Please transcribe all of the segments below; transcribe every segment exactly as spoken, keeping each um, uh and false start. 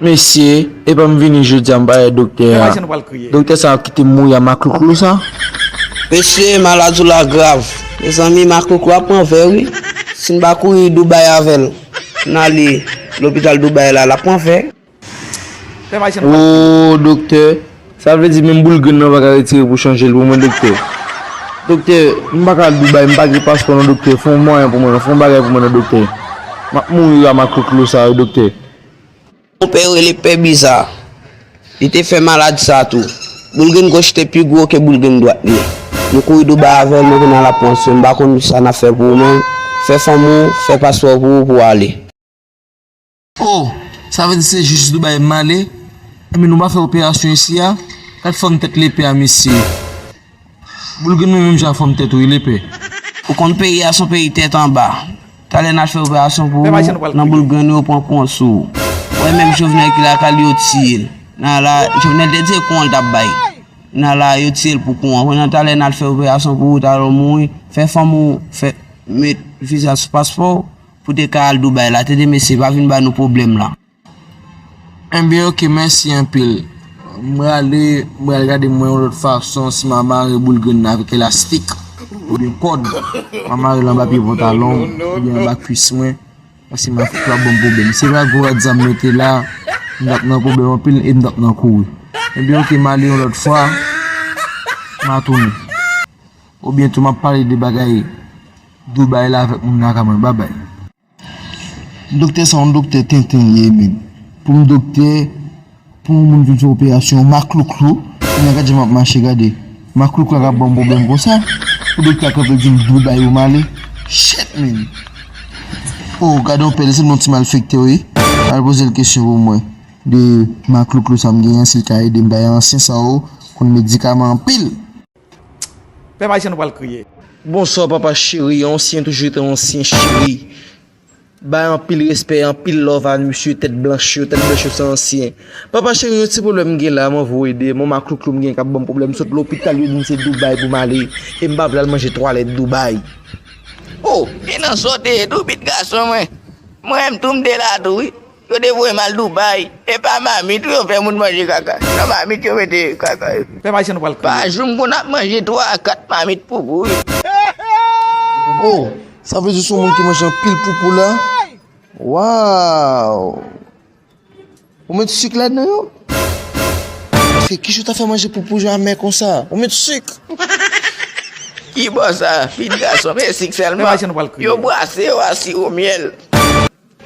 Mesye, epa m vini jodi a, m pa wè doktè a. Doktè sa a kite m mouri a maklouklo sa. Mesye, maladi w la grav. Mezanmi, maklouklo ap pran vè wi. Si n pa kouri Dubai avè l, n ale lopital Dubai la, l ap pran vè. Oh doktè, sa vle di menm boul grenn nan pa ka retire pou chanje l pou mwen doktè. Doktè, m pa ka al Dubai, m pa gen paspò non doktè, fè yon mwayen pou mwen non, fè yon bagay pou mwen non doktè. M ap mouri a maklouklo sa wi doktè. Yon pè rele pè biza. Li te fè malad sa tou. Boul grenn goch te pi gwo ke boul grenn dwat li. Nou kouri Dubai avè l, men kounye a l ap pran swen. M pa konn sa n ap fè pou ou menm. Fè fanmi w fè paspò pou ou pou w ale. Oh, sa vle di se jis Dubai m ale? Ebyen nou pa fè operasyon isi a? Gad fòm tèt lepè a mesye. Boul grenn mwen menm jan fòm tèt ou wi lepè. Ou konn peyi a se yon peyi tèt anba. Talè n al fè operasyon pou ou, nan boul grenn yo pran kont sou ou. Ou wè menm Jovenel ki lakay li yo tiye l. Nan la, Jovenel te di se kouran l t ap bay. Nan la, yo tiye l pou kouran. Kounye a talè n al fè operasyon pou ou, talè w mouri. Fè fanmi w fè met viza sou paspò w pou te ka al Dubai la. Tande mesye, pa vin ba nou pwoblèm la. Enben oke, mèsi anpil. M prale, m pral gade mwen yon lòt fason si m a mare boul grenn nan avèk elastik oubyen kòd. M a mare l anba pye pantalon m oubyen anba kwis mwen. Paske m a fouti ap ban m pwoblèm. Se pa gwo rad sa m mete la, m t ap nan pwoblèm anpil e m t ap nan kouri. Enben oke, m ale yon lòt fwa, m a tounen. Oubyen tou m ap pale de bagay Dubai la avèk moun nan ka mwen. Babay. Doktè sa yon doktè tenten li ye menm. Pou m doktè, pou yon moun vin fè operasyon, maklouklo, kounye a gad jan m ap mache gade. Maklouklo a ka ban m pwoblèm konsa. Pou doktè a kanpe di m Dubai pou m ale. Shit man. Oh, gade yon pè, se yon ti malfektè wi. Al poze l kesyon pou mwen. De maklouklo sa m genyen, si l ka ede m bay ansyen sa yo, konn medikaman anpil. Pè Mayisyèn ou pral kriye. Bonswa papa cheri, ansyen toujou rete ansyen cheri. Bay anpil respè, anpil love a misye tèt blanch yo, tèt blanch yo se ansyen. Papa cheri, yon ti pwoblèm m gen la, m anvi w ede m, yon maklouklo m gen k ap ban m pwoblèm, m sot lopital yo di m se Dubai pou m ale, e m pa vle al manje twalèt Dubai. Oh, e nan sa w te ye tou, pitit gason mwen. Mwen menm tou m te la tou wi. Yo te voye m al Dubai. E pa mamit wi yo fè moun manje kaka. Nan mamit yo mete kaka yo. Pè Mayisyèn ou pral kriye. Pa jou m konn ap manje twa a kat mamit poupou wi. Oh, sa vle di se yon moun ki manje anpil poupou la? Waw. Ou met sik ladan yo? Paske kijan w ta fè manje poupou yo amè konsa? Ou met sik? Ki bò sa? Pitit gason, men sik sèlman. Yo brase yo a siwo myèl.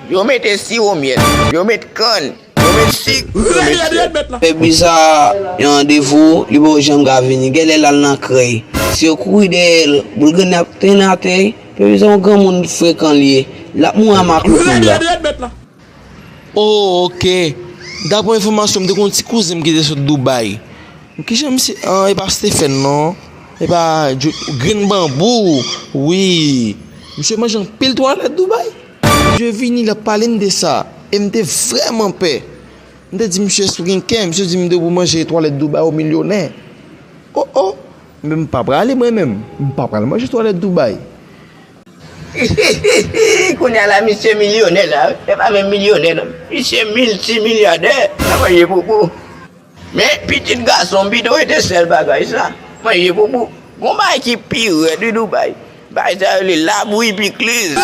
Yo mete siwo myèl, yo met kann, yo met sik, yo met sèl. Pè Biza gen randevou, li poko janm ka vini. Genlè l al nan krèy. Si yo kouri dèyè l, boul grenn ap trennen atè. Pè Biza yon granmoun frekan li ye. L ap mouri a maklouklo la. Oh, oke. Daprè enfòmasyon, m te gen yon ti kouzen m ki te sot Dubai. Kijan misye, ah, e pa Stephen non. E pa Djo-, grenn banbou. Wi. Misye manje anpil twalèt Dubai. Misye vini, l ap pale m de sa. E m te vrèman pè. M te di misye si w gen kè, misye di m depi w manje twalèt Dubai, w milyonè. Oh, oh. Men m pa prale mwen menm. M pa pral manje twalèt Dubai. Kounye a la, misye milyonè la. E pa menm milyonè non. Misye miltimilyadè. Sa manje poupou. Men pitit gason m pito rete sèl bagay sa. Manje poupou. Gon bagay ki pi rèd wi Dubai. Bagay sa yo rele labouyi pikliz.